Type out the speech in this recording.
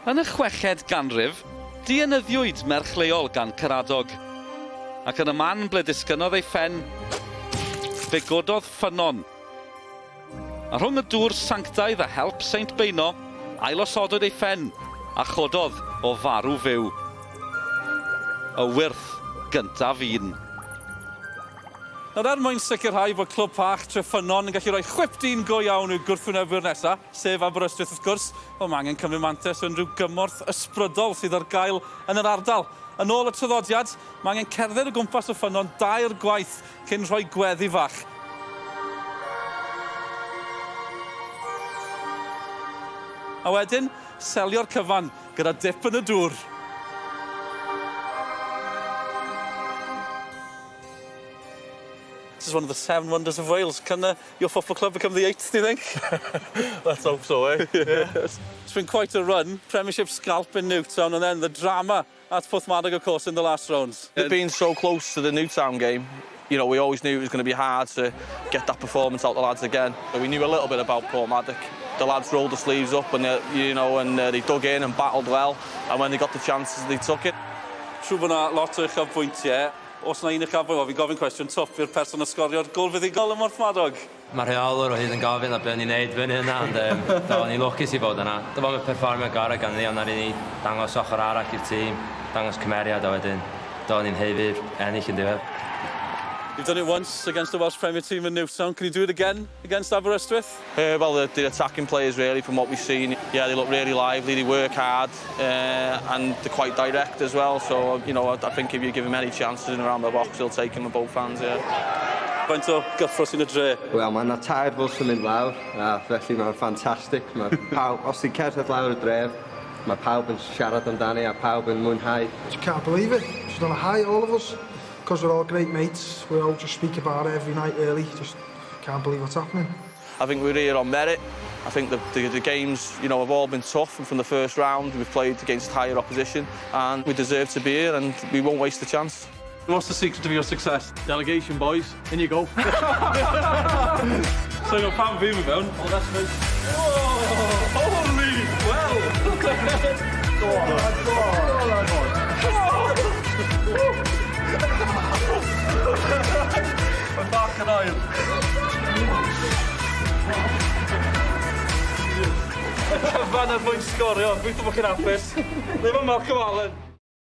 Yn y chweched ganrif, dienyddiwyd merch leol gan Caradog, ac yn y man ble disgynnodd ei phen, fe gododd ffynnon. A rhwng y dŵr sanctaidd a help Saint Beuno, ailosodwyd ei phen, a chododd o farw fyw. Y wyrth gyntaf un. Nawr er mwyn sicrhau bod Clwb Parc Treffynnon yn gallu rhoi chwip dyn go iawn i'w gwrthwynebwyr nesa, sef Aberystwyth wrth gwrs, wel mae angen cymryd mantais o unrhyw gymorth ysbrydol sydd ar gael yn yr ardal. Yn ôl y traddodiad, mae angen cerdded o gwmpas y ffynnon dair gwaith cyn rhoi gweddi fach. A wedyn, selio'r cyfan gyda dip yn y dŵr. This is one of the seven wonders of Wales. Can your football club become the eighth, do you think? Let's hope so, eh? Yeah. It's been quite a run. Premiership scalp in Newtown and then the drama at Porthmadog, of course, in the last rounds. It being so close to the Newtown game, you know, we always knew it was going to be hard to get that performance out the lads again. But we knew a little bit about Porthmadog. The lads rolled the sleeves up and, you know, and they dug in and battled well. And when they got the chances, they took it. Siŵr bod 'na lot o uchafbwyntiau. Oes 'na un uchafbwynt? Wel, fi'n gofyn cwestiwn twp i'r person a sgorio'r gôl fuddugol ym Mhorthmadog. Mae'r rheolwr o hyd yn gofyn a be o'n i'n neud fyny yna ond yym do o'n i'n lwcus i fod yna. Do fo'm y perfformiad gorau gan ni ond naru ni dangos ochr arall i'r tîm, dangos cymeriad a wedyn do o'n i'n haeddu ennill yn diwedd. You've done it once against the Welsh Premier team in Newtown, can you do it again against Aberystwyth? Uh, well, the, the attacking players really, from what we've seen, yeah, they look really lively, they work hard, uh, and they're quite direct as well. So, you know, I, I think if you give them any chances in around the box, they'll take them with both hands, yeah. Faint o gyffro sy'n y dre? Wel, mae yna tair bws yn mynd lawr, a felly mae'n ffantastig. Mae pawb, os ti'n cerdded lawr y dref, mae pawb yn siarad amdani a pawb yn mwynhau. Just can't believe it. Just on a high, all of us. Because we're all great mates, we all just speak about it every night, really. Just can't believe what's happening. I think we're here on merit. I think the, the, the games, you know, have all been tough and from the first round we've played against higher opposition and we deserve to be here and we won't waste the chance. What's the secret of your success? Delegation, boys. In you go. So you're pam fi'n mynd mewn? Oh, that's me. Oh, holy well! Go on, go on, go on. Mae'n bach yn oer. Y cyfan er mwyn sgorio. Gobeithio bod chi'n hapus. Ddim yn Malcolm Allen.